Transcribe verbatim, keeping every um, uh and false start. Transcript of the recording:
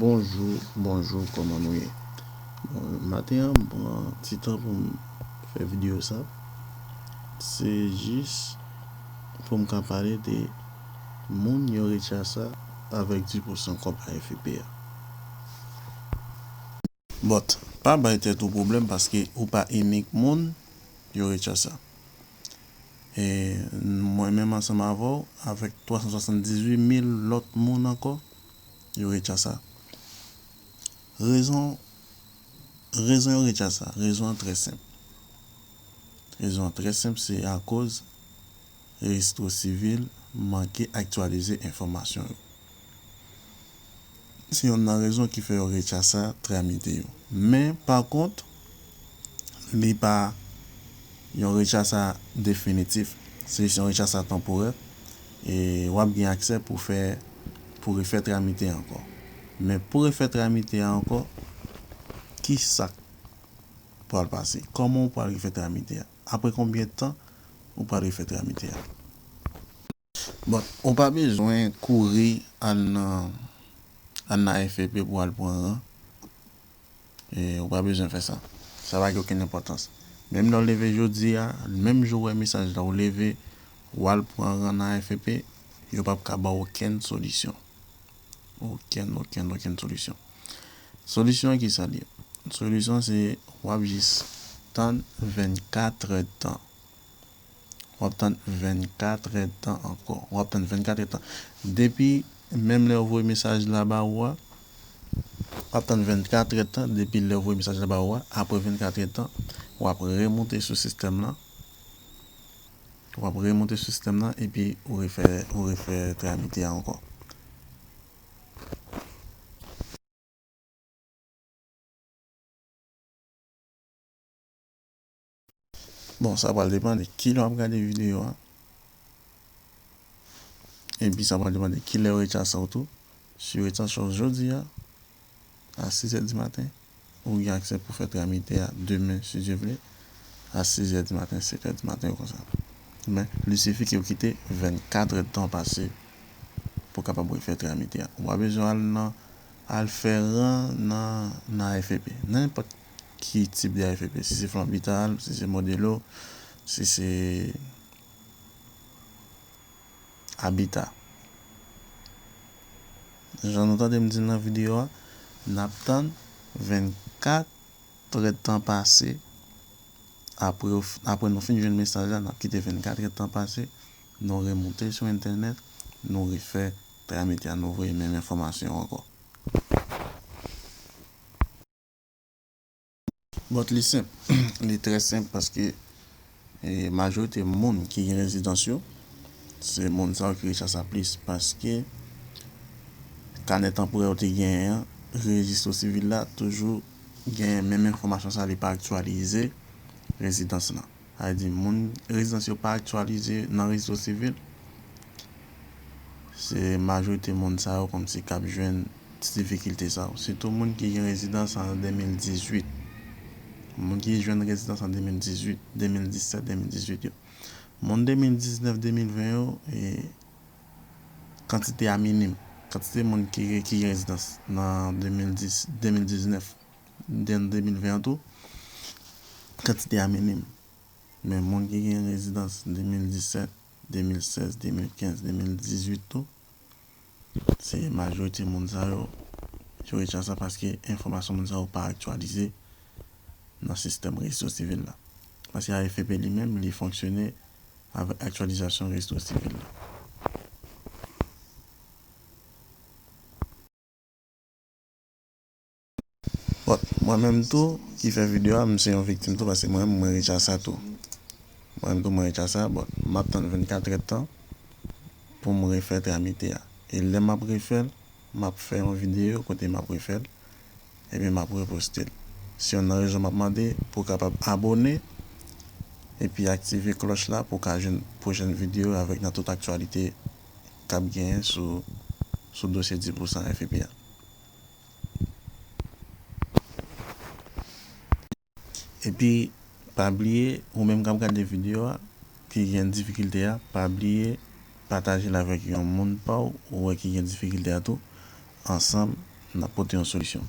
Bonjou, bonjou, kòman nou ye? Bon, maten an, m pran ti tan pou m fè videyo sa. Se jis pou m ka pale de moun yo retire sa avèk dis pousan kòb A F P a. But, pa bay tèt ou pwoblèm paske ou pa inik moun yo retire sa. E mwen menm ansanm avè w, avèk twa san swasanndizuit mil lòt moun ankò, yo retire sa. Rezon, rezon yo retire sa, rezon an trè senp. Rezon an trè senp, se akoz rejistro sivil manke aktyalize enfòmasyon yo. Se youn nan rezon ki fè yo retire sa tramite yo. Men, pa kont, li pa yon retire sa definitif. Se jis yon retire sa tanporè. E w ap gen aksè pou fè, pou refè tramite ankò. Men pou refè tramite a ankò, ki sa k pral pase? Kòman w pral refè tramite a? Apre konbyen tan ou pral refè tramite a? Bon, ou pa bezwen kouri al nan, al nan A F P pou al pran ran. E, ou pa bezwen fè sa. Sa pa gen okenn enpòtans. Menm lè w leve jodi a, menm jou w wè mesaj la, ou leve, w al pran ran nan A F P, yo p ap ka ba w okenn solisyon. Okenn, okenn, okenn solisyon. Solisyon an ki sa l ye? Solisyon se w ap jis tann vennkat èdtan. W ap tann vennkat èdtan ankò. W ap tann vennkat èdtan. Depi menm lè yo voye mesaj la ba ou a, w ap tann vennkat èdtan depi lè yo voye mesaj la ba ou a. Apre vennkat èdtan, w ap remonte sou sistèm lan. W ap remonte sou sistèm lan epi ou refè, ou refè tramite a ankò. Bon, sa pral depann de kilè w ap gade videyo a. Epi sa pral depann de kilè yo retire sa w tou. Si yo retire sa w jodi a, a sis è di maten, ou gen aksè pou fè tramite a demen, si Dye vle, a sis è di maten, sèt è di maten, konsa. Men, li sifi ke w kite vennkat èdtan pase pou w kapab refè tramite a. Ou pa bezwen al nan, al fè ran nan, nan A F P. Nenpòt ki tip de A F P. Si se Flanbital, si se Modelo, si se Abita. Jan nou tande m di nan videyo a, n ap tann vennkat èdtan pase. Apre, apre nou fin jwenn mesaj la, n ap kite vennkat èdtan pase. Nou remonte sou entènèt, nou refè tramite a, nou voye menm enfòmasyon ankò. But li senp. Li trè senp paske, e, majorite moun ki gen rezidans yo, se moun sa yo ki retire sa plis paske kanè tanporè yo te genyen an, rejistro sivil la toujou gen menm enfòmasyon sa, li pa aktyalize rezidans lan. Sa vle di, moun rezidans yo pa aktyalize nan rejistro sivil, se majorite moun sa yo kòmsi k ap jwenn ti difikilte sa yo. Sitou moun ki gen rezidans an de mil dizuit. Moun ki jwenn rezidans an de mil dizuit, de mil disèt, de mil dizuit yo. Moun de mil diznèf, de mil ven yo, e, kantite a minim. Kantite moun ki, ki gen rezidans nan de mil dis, de mil diznèf, de, de mil ven an tou, kantite a minim. Men moun ki gen rezidans de mil disèt, de mil sèz, de mil kenz, de mil dizuit tou, se majorite moun sa yo, yo retire sa paske enfòmasyon moun sa yo pa aktyalize nan sistèm rejistro sivil la. Paske A F P li menm, li fonksyone avèk aktyalizasyon rejistro sivil la. Bon, mwen menm tou, ki fè videyo a, m se yon viktim tou, paske mwen menm, mwen retire sa tou. Mwen menm tou, mwen retire sa, bon, m ap tann vennkat èdtan pou m refè tramite a. E lè m ap refè l, m ap fè yon videyo kote m ap refè l, epi m ap reposte l. Se youn nan rezon m ap mande pou w kapab abòne, epi aktive klòch la pou w ka jwenn pwochèn videyo avèk nan tout aktyalite k ap genyen sou, sou dosye dis pousan F P a. Epi, pa bliye, ou menm k ap gade videyo a, ki gen difikilte a, pa bliye pataje l avèk yon moun pa w ou wè ki gen difikilte a tou. Ansanm, n ap pote yon solisyon.